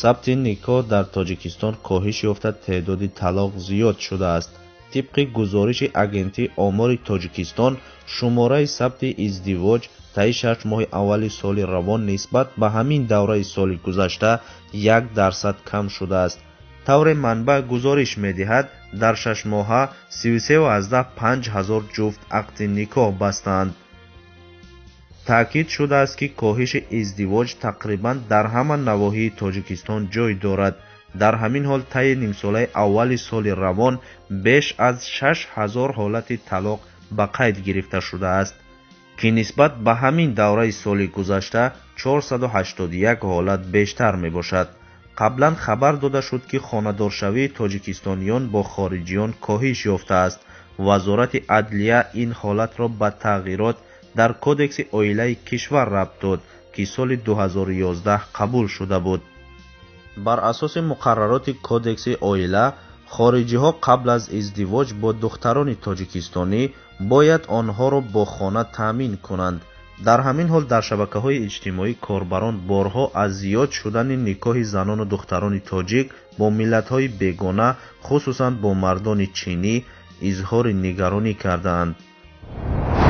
Сабти никоҳ дар Тоҷикистон коҳиш ёфта, теъдоди талоқ зиёд шудааст. Тибқи гузориши Агентии омори Тоҷикистон, шумораи сабти издивоҷ таи 6 моҳи аввали соли равон нисбат ба ҳамин давраи соли гузашта 1% кам шудааст. Тавре манбаъ гузориш медиҳад, дар 6 моҳа 33,5 ҳазор ҷуфт ақди никоҳ бастаанд. Таъкид шудааст, ки коҳиши издивоҷ тақрибан дар ҳама навоҳии Тоҷикистон ҷой дорад. Дар ҳамин ҳол, таи нимсолаи аввали соли равон беш аз 6000 ҳолати талоқ ба қайд гирифта шудааст, ки нисбат ба ҳамин давраи соли гузашта 481 ҳолат бештар мебошад. Қаблан хабар дода шуд, ки хонадоршавии тоҷикистониён бо хориҷиён коҳиш ёфтааст. Вазорати адлия ин ҳолатро ба тағйирот дар Кодекси оилаи кишвар рабт дод, ки соли 2011 қабул шуда буд. Бар асоси муқаррароти Кодекси оила, хориҷиҳо қабл аз издивоҷ бо духтарони тоҷикистонӣ бояд онҳоро бо хона таъмин кунанд. Дар ҳамин ҳол, дар шабакаҳои иҷтимоӣ корбарон борҳо аз зиёд шудани никоҳи занону духтарони тоҷик бо миллатҳои бегона, хусусан бо мардони чинӣ, изҳори нигаронӣ кардаанд.